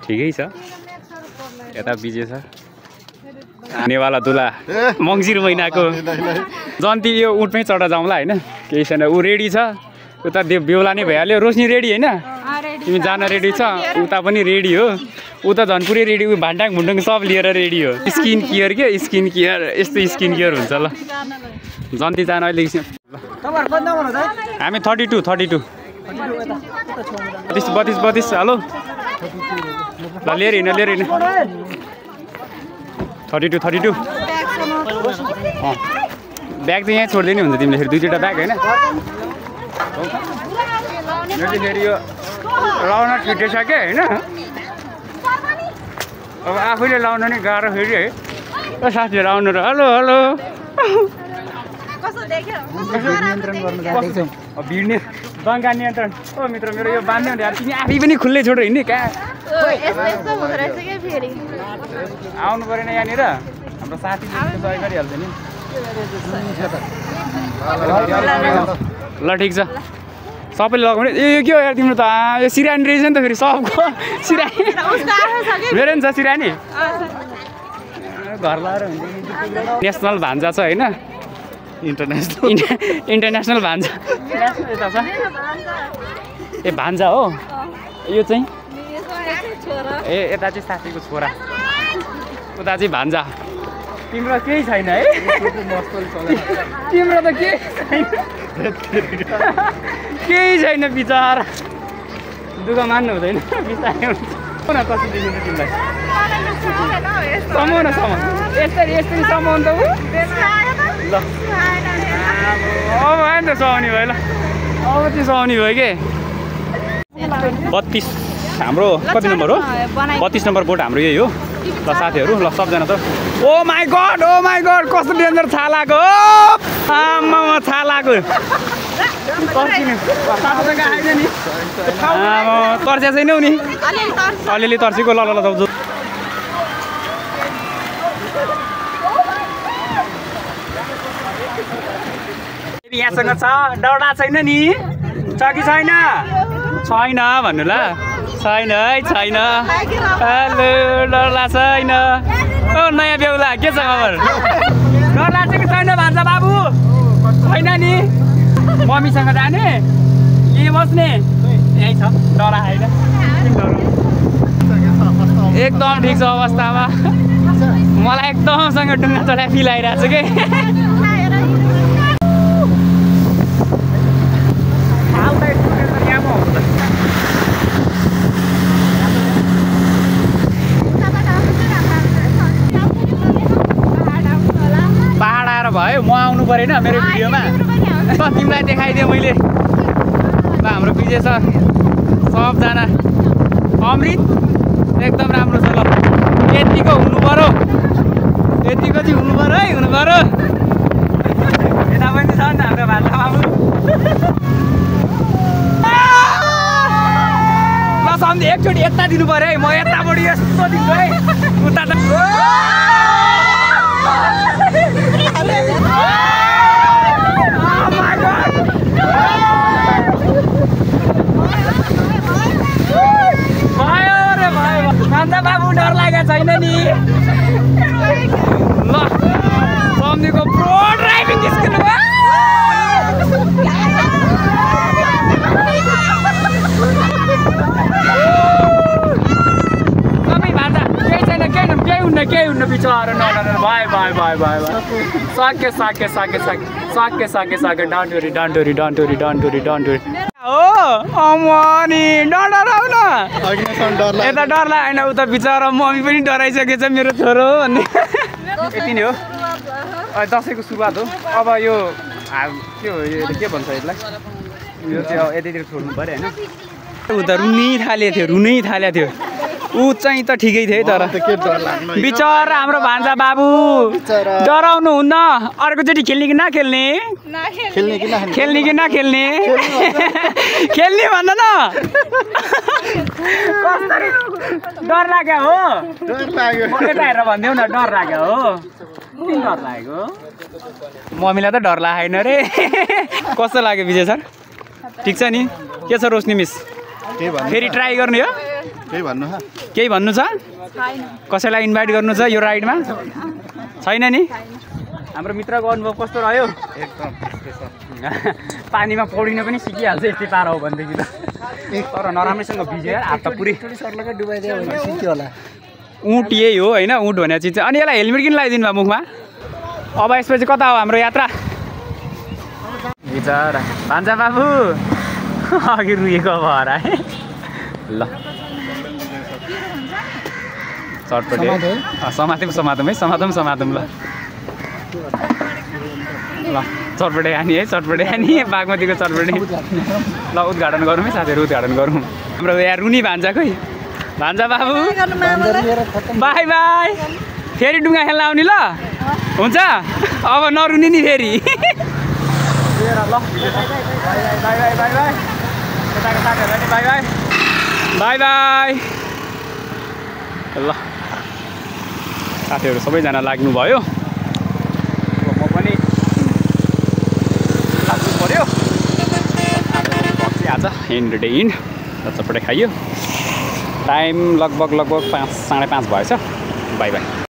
ठिकै छ यता बिजे छ आनेवाला दुला मङ्सिर महिनाको जन्ती यो उठमै चढा जाउँला होइन केही छैन ऊ रेडी छ उता बेहुला नै भइहाल्यो रोशनी रेडी होइन तिमी जान रेडी छ उता पनि रेडी हो उता झन् पुरै रेडी ऊ भान्डाङ भुन्डुङ सब लिएर रेडी हो स्किन केयर के स्किन केयर यस्तो स्किन केयर हुन्छ ल जन्ती जान अहिले हामी 32 32 32 हेलो ल लिएर हिँड 32 ब्याग चाहिँ यहाँ छोड्दै हुन्छ तिमीले फेरि 2-2टा ब्याग होइन फेरि यो लाउन छुटेछ क्या होइन अब आफैले लाउन नि गाह्रो फेरि है साथीहरू आउनु र हेलो भिड्ने दङ्गा नियन्त्रण ओ मित्र मेरो यो बाँध्ने भने तिमी आफै पनि खुल्लै छोडेर हिँड्ने कहाँ आउनु परेन यहाँनिर हाम्रो साथीले सहयोग गरिहाल्छ नि ल ठिक छ सबैले लगाउने ए के हो यार तिम्रो त यो सिरानी रहेछ नि त फेरि सबको सिरानी मेरो नि छ सिरानी घर लगाएर हुन्छ नेसनल भान्जा छ होइन इन्टरनेसनल भान्जा ए भान्जा हो यो चाहिँ ए यता चाहिँ साथीको छोरा उता चाहिँ भान्जा तिम्रो केही छैन है तिम्रो त केही छैन बिचारा दुःख मान्नु हुँदैन बिचारै हुन्छ कसरी दिनु तिमीलाई समाउन यसरी समाउनु त ल अब आयो नि त सुहाउने भयो ल अब चाहिँ सुहाउने भयो के 32 हाम्रो कति नम्बर हो 32 नम्बर बोट हाम्रो यही हो ल साथीहरू ल सबजना त ओ माई गड कस्तो डेन्जर छालाको आमा छालाको तर्स्या छैनौ नि अलिअलि तर्सेको ल यहाँसँग छ डौडा छैन नि छ कि छैन भन्नु ल छैन है छैन हेलो डरला छैन ओ नयाँ बेहुला के छ खबर डरला चाहिँ कि छैन भन्छ बाबु छैन नि मम्मीसँग जाने के बस्ने यही छ डरा होइन एकदम ठिक छ अवस्थामा मलाई एकदमसँग डुङ्गा चढाइ फिल आइरहेको छ कि भयो म आउनु परेन मेरो भिडियोमा तिमीलाई देखाइदिएँ मैले ल हाम्रो विजय छ सबजना अमृत एकदम राम्रो छ ल यतिको हुनु पर्यो यतिको चाहिँ हुनु पर्यो है यता पनि छ नि हाम्रो भान्जा बाबु ल सम्झे एकचोटि यता दिनु पर्यो है म यताबाट यस्तो दिन्छु है उता त भान्जा बाबु डर लागेको छैन नि ल सम्झेको प्रो ड्राइभिङ निस्किनु भयो सबै भान्जा केही हुन्न बिचारा न भाइ सके डन्ट वरी हो अमनी डराउ न यता डरला होइन उता बिचारा मम्मी पनि डराइसकेछ मेरो छोरो भन्ने यति नै हो दसैँको सुरुवात हो अब यो के भन्छ यसलाई यो चाहिँ यतैतिर छोड्नु पऱ्यो होइन उता रुनै थालेको थियो ऊ चाहिँ त ठिकै थियो तर बिचारा हाम्रो भान्जा बाबु डराउनु हुन्न अर्कोचोटि खेल्ने कि नखेल्ने खेल्ने भन्दा न कसरी डर लाग्यो हो यता हेरेर भनिदेऊ न डर लाग्यो हो किन डर लागेको मम्मीलाई त डर लागेन रे कस्तो लाग्यो विजय सर ठिक छ नि के छ रोशनी मिस फेरि ट्राई गर्ने हो केही भन्नु छ कसैलाई इन्भाइट गर्नु छ यो राइडमा छैन नि हाम्रो मित्रको अनुभव कस्तो रह्यो एकदम पानीमा पौडिन पनि सिकिहाल्छ यस्तै पारा हो भनेदेखि त तर नराम्रैसँग भिज्यो यार हात त पुरै सिक्यो होला ऊँट यही हो होइन ऊँट भन्ने चिज चाहिँ अनि यसलाई हेलमेट किन लगाइदिनु भयो मुखमा अब यसपछि कता हो हाम्रो यात्रा बिचरा भान्जा बाबु अघि रुएको भएर है ल चटपटे समातौँ है समातौँ ल ल चटपटे खाने है चटपटे खाने बागमतीको चटपटे ल उद्घाटन गरौँ है साथीहरू उद्घाटन गरौँ हाम्रो यहाँ रुनी भान्जा खोइ भान्जा बाबु बाई बाई फेरि डुङ्गा खेल्न आउने ल हुन्छ अब नरुनी नि फेरि ल बाई बाई बाई यताको साथीहरूलाई बाई बाई बाई बाई ल साथीहरू सबैजना लाग्नुभयो म पनि लाग्नु पऱ्यो आज एन्ड डे इन चटपटे खाइयो टाइम लगभग 5 साढे 5 भएछ बाई बाई